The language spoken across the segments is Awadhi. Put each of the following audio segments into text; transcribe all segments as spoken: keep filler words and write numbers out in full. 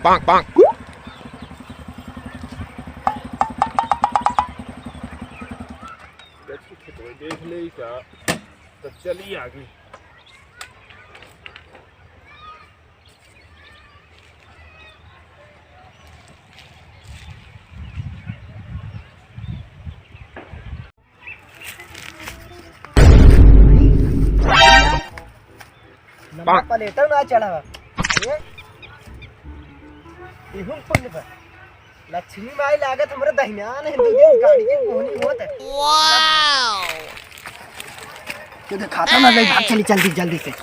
पाक, पाक। गच के खेतवा देख ले का, तब चली आगे। नंबर प्लेटो ना चढ़ा। ए? इहुम पुण्य पर। लक्ष्मी माई लागत हमरे दहिना ने दो दिन गाड़ी के कोहनी होत है। ये तो खाता ना जाई, भाग चली जल्दी, जल्दी से। ए,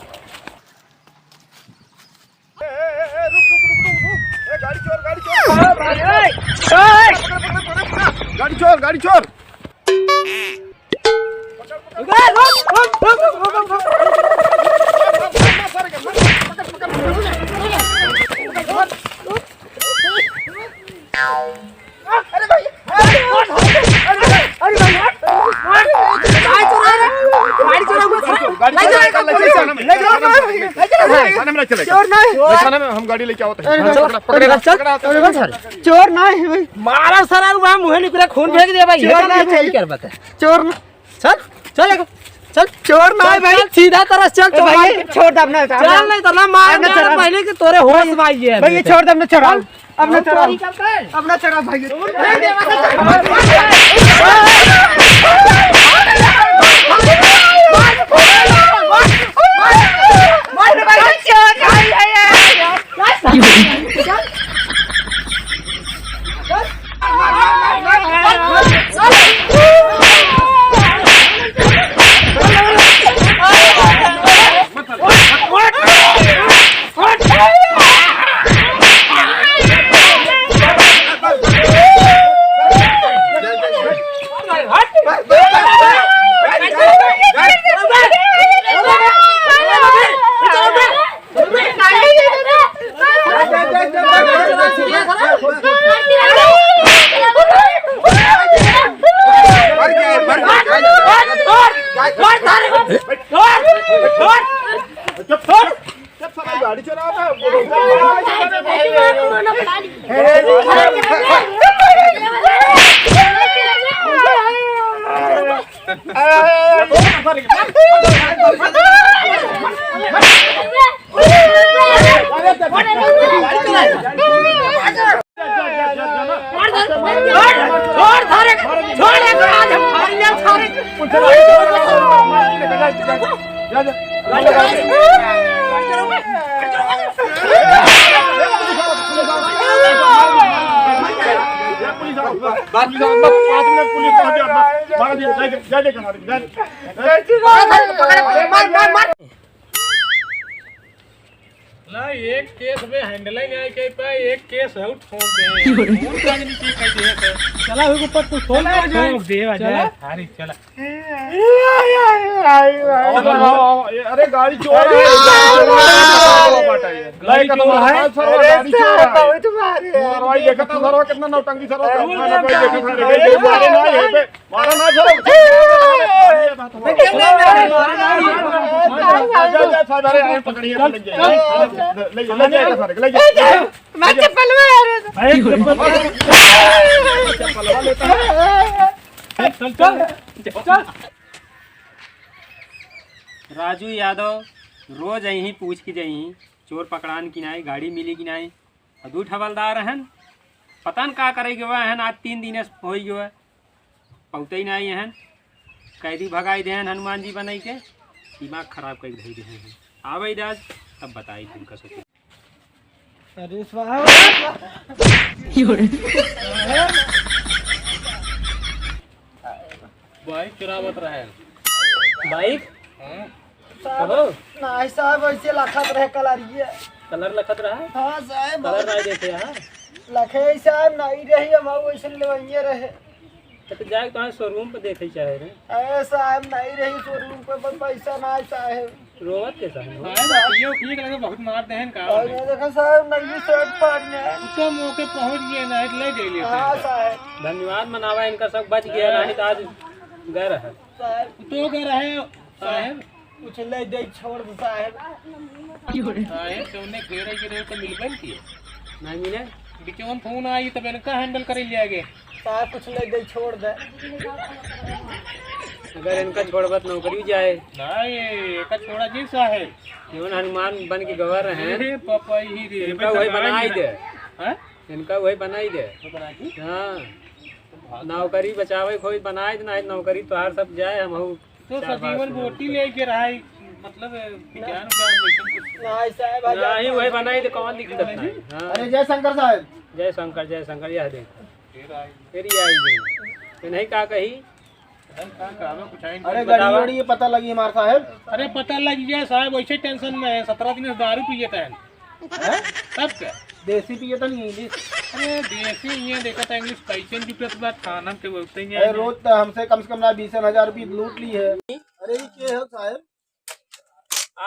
ए, ए, रुक, रुक, रुक, रुक, रुक। ए, गाड़ी चोर, गाड़ी चोर। ए, भाई, ए, ए। पकड़, पकड़, पकड़, पकड़। गाड़ी चोर, गाड़ी चोर। पकड़, पकड़। रुक, रुक, रुक। अरे भाई, अरे भाई, अरे भाई, अरे भाई, गाड़ी चोरा रे, गाड़ी चोरा, गाड़ी चोरा, ले जाओ, ले जाओ, ले जाओ, थाने में ले चले। चोर नहीं। थाने में हम गाड़ी लेके आवत हैं। अरे भाई, पकड़, पकड़, पकड़, पकड़, पकड़। चोर नहीं है भाई। मारा सारा, वहाँ मुँह निकला, खून फेंक दिया भाई। चोर नहीं है। चोर नहीं। चल, चल, चल। चोर ना है भाई। चल, सीधा तरह से चल, ए भाई, चोर। छोड़ दे, अब ना, अब चल, ना। नहीं तो ना मार अब ना दे चोर। पहले कि तोरे होश में आइए भाई, ये अभी। छोड़ दे, अब ना चोर। चल। अब ना हम चोर। चोरी करते हैं। अब ना चोर भाई। चोर नहीं है। मार दे भाई, चोर भाई है यार। छोड़, छोड़, छोड़, आज हम फाड़ लिया, छोड़। ना, एक केस में handle ही नहीं कर पाए, एक केस out ठोक दे। कौन काज नहीं कर पाए, देख। चला, हुई ऊपर तू ठोक दे, ठोक दे, चला। अरे, चला। अरे, गाड़ी चोर है। गाड़ी चोर है। गाड़ी चोर है। बहुत मारे। सरवा, देखा था, सरवा, कितना नौटंकी, सरवा, सरवा, सरवा, सरवा, सरवा, मारा ना, चलो। जा, जा, जा, साहब, अरे, अरे, पकड़िए, ले जाइए। ले, ले, ले जाइए, सारे, ले जाइए। मैं चप्पल में आ रहे थे। अरे, चप्पल। चप्पल लेता है। चल, चल, चल। राजू यादव रोज यहीं पूछ के जाई, चोर पकड़ान की नाई, गाड़ी मिली की नाई। और दू ठवलदार हन, पता न का करे गवा हन, आज तीन दिन से होई गवा, पौते ही नाई हन, कैदी भगाई देहन हनुमान जी बनाई के, दिमाग खराब कर धई देहन। आवे दाज, तब बताई तुमका सके। अरे स्वाहा। बाइक चुरावत रहे। बाइक? हाँ। साहब, कहो। नाई साहब, ऐसे लखत रहे कलरिया। कलर लखत रहा? हाँ साहब। कलर नाई देखे यहाँ? लखे साहब, नाई रही, हम वैसे लेवइये रहे। तो जाए तो शोरूम पे देखे चाहे रहे। अरे साहब, नाई रही शोरूम पे, पर पैसा नाई साहब। रोवत के साहब? साहब, ये, ये लगे बहुत मार देहन का और होने? ये देखो साहब, नई शर्ट पहन ले। तो मौके पहुंच गए ना, ले गए ले हाँ साहब। साहब। धन्यवाद मनावा, इनका सब बच गया, हाँ। नहीं तो आज गए रहे। साहब। तो गए रहे, साहब। कुछ ले दे, छोड़ दे साहब। साहब से उन्हें घेरे गिरे तो मिलबे न किए। नहीं मिले। बीचे में फोन आई तब इनका हैंडल करे लिया गए। साहब कुछ नहीं दे, छोड़ दे। अगर इनका छोड़बा त नौकरी जाए। नहीं, एका छोड़ा जी साहेब। जवन हनुमान बन के गवा रहे हैं, अरे पापा ही रे, इनका वही बनाई दे। हैं? इनका वही बनाई दे। तो बना दी? हाँ। नौकरी बचावे कोई बनाई दे, नहीं नौकरी तोहार सब जाए, हम तो चार बार सजीवन बोटी लेके रहा है, मतलब, विज्ञान उज्ञान वैसे कुछ। नहीं साहब, हजार नहीं, वही बनाई दे, कौन दिक्कत है? हाँ। अरे जय शंकर साहब। जय शंकर, जय शंकर, यह देख। फिर आई। फिर ये आई गई। तो नहीं का कही? अरे गाड़ी बतावा। वाड़ी ये पता लगी हमारे साहब। अरे पता लग गया साहब, वैसे टेंशन में है, सत्रह दिन से दारू पिए था। हैं? तब क्या? देसी पिए था नहीं इंग्लिश। अरे देसी ये देखा था इंग्लिश कैसे की पेट बात खाना के बोलते हैं। अरे रोज तो हमसे कम से कम ना बीस हजार रुपये लूट ली है। अरे ये के है साहब?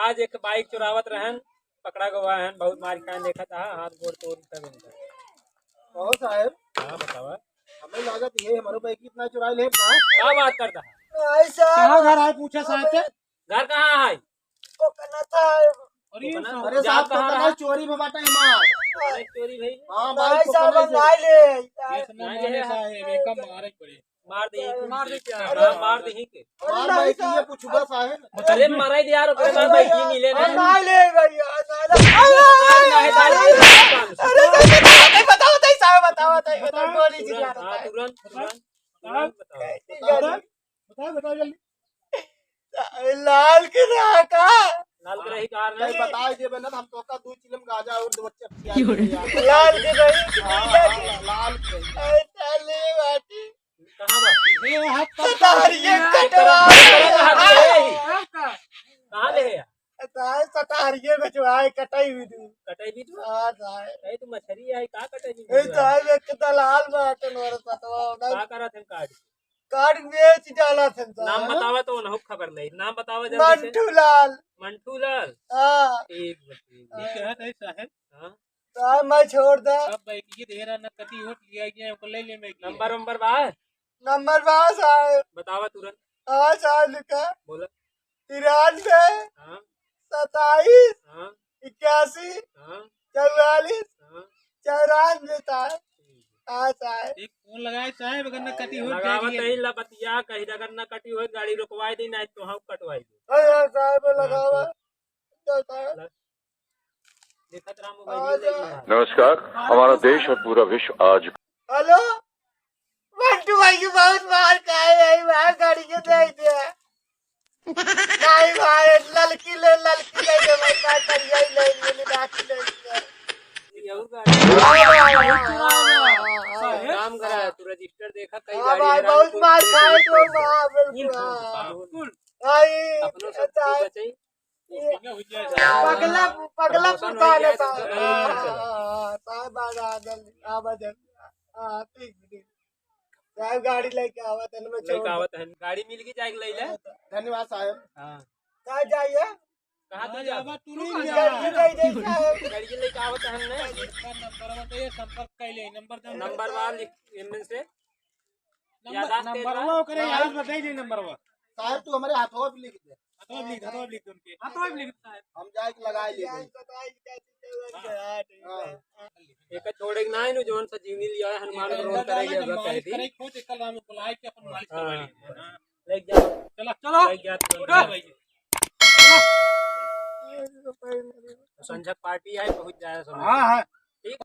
आज एक बाइक चुरावत रहन, पकड़ा गवा हन, बहुत मार खान देखा था, हाथ गोड़ तोड़ सब इनका। कहो साहब। हाँ बतावा। हमें लागत ये हमारे बाइक कितना चुरा ले का? का बात करता है? ऐसा कहाँ घर आए पूछा साहब से? घर कहाँ है? कोकना था। अरे कोकना? अरे साहब, कहाँ कोकना रहा? चोरी में बाटा है मार। अरे चोरी भाई। हाँ भाई, नहीं साहब, कोकना हम से। नहीं ले। ये सुना नहीं मारे ले। साहब, एक मारे पड़े। मार दे, मार दे क्या? अरे मार दे ही के। अरे मार नहीं भाई, साहब। ये पूछबा साहब। अरे मारा ही दे यार, ओकरे बाद भाई की मिले ना। अरे नहीं ले भैया, नहीं ले। अरे नहीं, नहीं, नहीं, अरे नहीं, नहीं, बताओ, बताओ, बताओ, साहब, बताओ, बताओ, बताओ, गोली जी तुरंत, यार, हाँ, बताओ। तुरंत, तुरंत, तुरंत बताओ। बताओ, बताओ जल्दी। लाल के रहा का? लाल के रही कार नहीं। बताए देबे ना, हम तो का दो चिलम गांजा और दो बच्चे पिया देंगे यार। लाल के रही कि हाँ, मुर्गा हाँ, के? लाल के रही। ऐसा ले बाटी। कहाँ बा? ये हाथ पर सतारिये कटवा। कहाँ ले है? सतार, सतारिये में जो आए, कटाई भी दू। कटाई भी दू? हाँ, साहब। कहीं तो मछरी है, का कटाई भी ए, दू? साहब, एक दलाल बाटे, नोर सतवा, का करत हम काट? काट बेच डाला थे, साहब। नाम बतावा तो उन्हों खबर नहीं। नाम बतावा जल्दी से। मंटू लाल। मंटू लाल? हाँ। ठीक बा, ठीक बा। ये क्या है, साहब? हाँ। साहब, मैं छोड़ दे। सब बैठिए, ढेर नकदी होत लिया गया, ओको ले ले मैं। नंबर वंबर बा? नंबर बा, साहब। बतावा तुरंत। हाँ, साहब, लिखा। बोला। तिरानवे, हाँ। सताईस, हाँ। इक्यासी, हाँ। चौवालीस, हाँ। चौरानवे, साहब। ठीक। हाँ, साहब। एक फोन लगाए, साहब, अगर नकदी होत लगावा जाइए। तही ला बतिया, कही अगर नकदी होत, गाड़ी रुकवाई दी, नहीं तो हम कटवाई दी। हाँ, हाँ, साहब, लगावा। हाँ, साहब। देखत रहा मोबाइल में। नमस्कार, हमारा देश और पूरा विश्व आज हेलो, मंटू भाई की बहुत मार खाए है भाई, गाड़ी के दे दे। नहीं भाई, ललकी ले, ललकी ले दे भाई, भाई, बढ़िया ही ले, मिली बाकी ले लिया। ये और गाड़ी। काम करा है, तू रजिस्टर देखा, कई हाँ गाड़ी भाई, है, बहुत मार खाए तो, हाँ, बिल्कुल, हाँ। बिल्कुल। भाई, अपनों सब अच्छा है। बचाई। पगला, पगला प्रमोशन हो गया है, साहब। हाँ, हाँ, हाँ, साहब, आ जा, जल्दी, आ जा, जल्दी। हाँ, ठीक, ठीक। साहब, गाड़ी लेके आवत है, मैं लेके छोड़ आवत है, गाड़ी मिल गई, जाके ले ले। धन्यवाद, साहब। हाँ। कहाँ जाइए? कहाँ तू जा? तू नहीं जा। गाड़ी लेके आवत है ना। नंबर बताइए, संपर्क कर ले, नंबर दे। नंबर वा लिख, इनमें से। नंबर, याददाश्त तेज बा? नंबरवा ओकरे याद बताई दे नंबरवा। साहब, तू हमरे हाथवा पे लिख दे। हाथवा पे लिख, हाथवा पे लिख दे उनके। हाथवा पे लिख साहब। हम जाए के लगाए ले गए। हाँ। हाँ। एक छोड़े के ना है, जौन सा जीवनी लिया है, हनुमान को रोल करेगी, अगर कह दी। करे खोज, एक राम को लाइक के अपन मालिक करवा ली। हाँ। लेके जा। चला, चला। लेके जा तुरंत। उठा भाई। संझक पार्टी है, पहुंच जाए समय। हाँ, हाँ।